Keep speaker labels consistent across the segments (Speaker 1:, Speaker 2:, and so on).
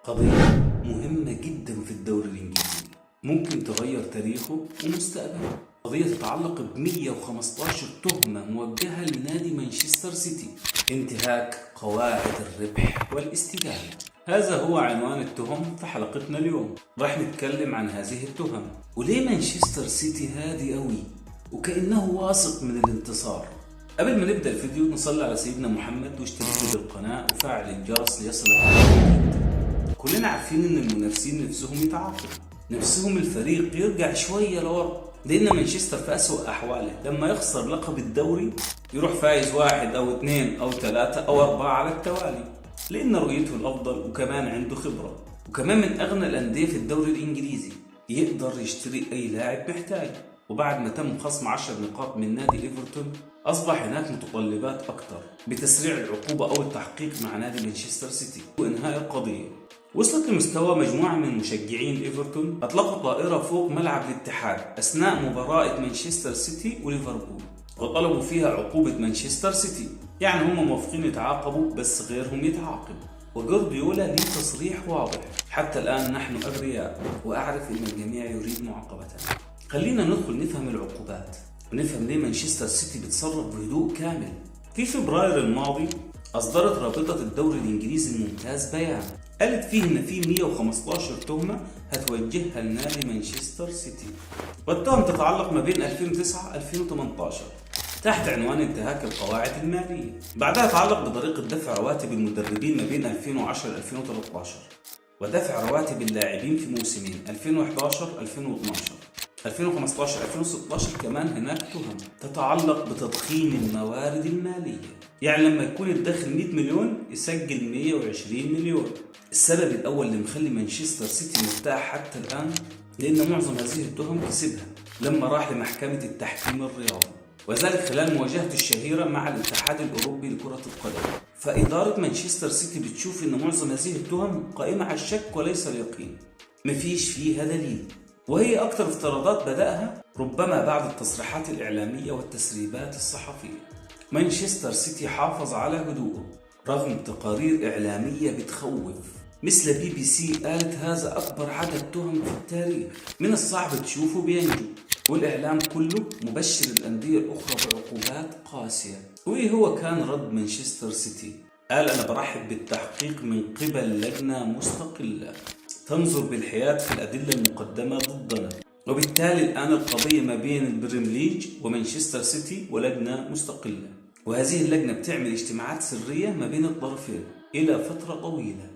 Speaker 1: قضية مهمة جدا في الدوري الإنجليزي، ممكن تغير تاريخه ومستقبله. قضية تتعلق ب 115 تهمة موجهة لنادي مانشستر سيتي، انتهاك قواعد الربح والاستدامة. هذا هو عنوان التهم في حلقتنا اليوم. راح نتكلم عن هذه التهم وليه مانشستر سيتي هادي قوي وكأنه واثق من الانتصار. قبل ما نبدأ الفيديو نصلي على سيدنا محمد واشترك بالقناة وفعل الجرس ليصلك كل جديد. كلنا عارفين ان المنافسين نفسهم يتعاقبوا، نفسهم الفريق يرجع شوية لورا، لان مانشستر في أسوأ أحواله لما يخسر لقب الدوري يروح فايز 1 أو 2 أو 3 أو 4 على التوالي، لأن رؤيته الأفضل وكمان عنده خبرة، وكمان من أغنى الأندية في الدوري الإنجليزي، يقدر يشتري أي لاعب محتاج. وبعد ما تم خصم 10 نقاط من نادي إيفرتون أصبح هناك متطلبات أكثر بتسريع العقوبة أو التحقيق مع نادي مانشستر سيتي وإنهاء القضية. وصلت لمستوى مجموعة من مشجعين إيفرتون أطلقوا طائرة فوق ملعب الاتحاد أثناء مباراة مانشستر سيتي وليفربول، وطلبوا فيها عقوبة مانشستر سيتي. يعني هم موافقين يتعاقبوا بس غيرهم يتعاقب. وجوارديولا ليه تصريح واضح: حتى الآن نحن أبرياء وأعرف إن الجميع يريد معاقبتنا. خلينا ندخل نفهم العقوبات ونفهم ليه مانشستر سيتي بيتصرف بهدوء كامل. في فبراير الماضي أصدرت رابطة الدوري الإنجليزي الممتاز بيان قالت فيه إن في 115 تهمة هتوجهها لنادي مانشستر سيتي، والتهم تتعلق ما بين 2009 2018 تحت عنوان انتهاك القواعد المالية. بعدها تعلق بطريقة دفع رواتب المدربين ما بين 2010 2013 ودفع رواتب اللاعبين في موسمين 2011 2012 2015 2016. كمان هناك تهم تتعلق بتضخيم الموارد المالية، يعني لما يكون الدخل 100 مليون يسجل 120 مليون. السبب الأول اللي مخلي مانشستر سيتي مرتاح حتى الآن لأن معظم هذه التهم كسبها لما راح لمحكمة التحكيم الرياضي، وذلك خلال مواجهته الشهيرة مع الاتحاد الأوروبي لكرة القدم. فإدارة مانشستر سيتي بتشوف إن معظم هذه التهم قائمة على الشك وليس اليقين، مفيش فيها دليل، وهي أكثر افتراضات بدأها ربما بعد التصريحات الإعلامية والتسريبات الصحفية. مانشستر سيتي حافظ على هدوءه رغم تقارير إعلامية بتخوف، مثل BBC قالت هذا أكبر عدد تهم في التاريخ، من الصعب تشوفه بينجو، والإعلام كله مبشر الأندية الأخرى بعقوبات قاسية. وإيه هو كان رد مانشستر سيتي؟ قال أنا برحب بالتحقيق من قبل لجنة مستقلة تنظر بالحياد في الأدلة المقدمة ضدنا، وبالتالي الآن القضية ما بين البريمليج ومانشستر سيتي ولجنة مستقلة، وهذه اللجنة بتعمل اجتماعات سرية ما بين الطرفين إلى فترة طويلة،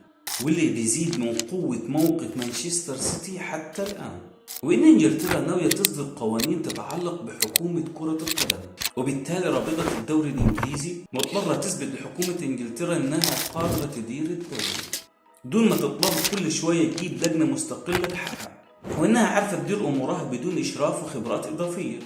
Speaker 1: واللي بيزيد من قوة موقف مانشستر سيتي حتى الآن. وإن إنجلترا ناوية تصدر قوانين تتعلق بحكومة كرة القدم، وبالتالي رابطة الدوري الإنجليزي مضطرة تثبت لحكومة إنجلترا إنها قادرة تدير الدوري دون ما تضطر كل شوية تجيب لجنة مستقلة تحقق، وإنها عارفة تدير أمورها بدون إشراف وخبرات إضافية.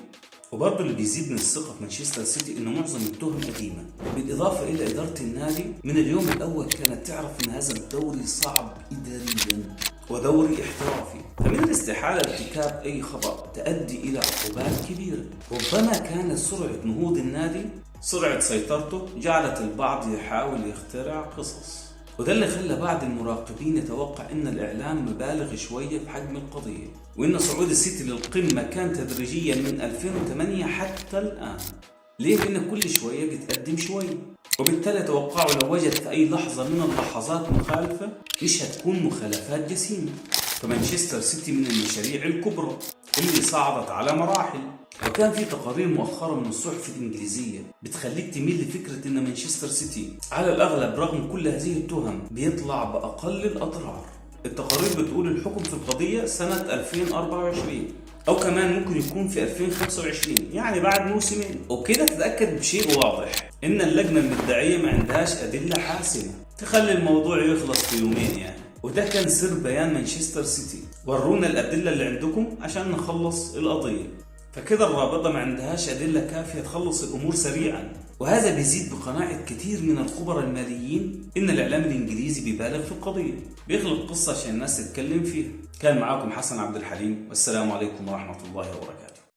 Speaker 1: وبرضه اللي بيزيد من الثقة في مانشستر سيتي إنه معظم التهم قديمة، بالإضافة إلى إدارة النادي من اليوم الأول كانت تعرف إن هذا الدوري صعب إداريا ودوري احترافي، فمن الاستحالة ارتكاب أي خطأ تؤدي إلى عقوبات كبيرة. ربما كانت سرعة نهوض النادي، سرعة سيطرته، جعلت البعض يحاول يخترع قصص، وده اللي خلى بعض المراقبين يتوقع ان الاعلام مبالغ شوية في حجم القضية، وان صعود السيتي للقمة كان تدريجيا من 2008 حتى الآن. ليه؟ لان كل شوية بيتقدم شوية، وبالتالي توقعوا لو وجد في اي لحظة من اللحظات مخالفة مش هتكون مخالفات جسيمة. فمانشستر سيتي من المشاريع الكبرى اللي صعدت على مراحل، وكان في تقارير مؤخرا من الصحف الإنجليزية بتخليك تميل لفكرة إن مانشستر سيتي على الأغلب رغم كل هذه التهم بيطلع بأقل الأضرار. التقارير بتقول الحكم في القضية سنة 2024 أو كمان ممكن يكون في 2025، يعني بعد موسمين. وكده تتأكد بشيء واضح إن اللجنة المدعية ما عندهاش أدلة حاسمة تخلي الموضوع يخلص في يومين يعني. وده كان سر بيان مانشستر سيتي، ورونا الأدلة اللي عندكم عشان نخلص القضية. فكده الرابطة ما عندهاش أدلة كافية تخلص الأمور سريعا، وهذا بيزيد بقناعة كتير من الخبراء الماليين إن الإعلام الإنجليزي بيبالغ في القضية، بيخلق قصة عشان الناس تتكلم فيها. كان معاكم حسن عبد الحليم، والسلام عليكم ورحمة الله وبركاته.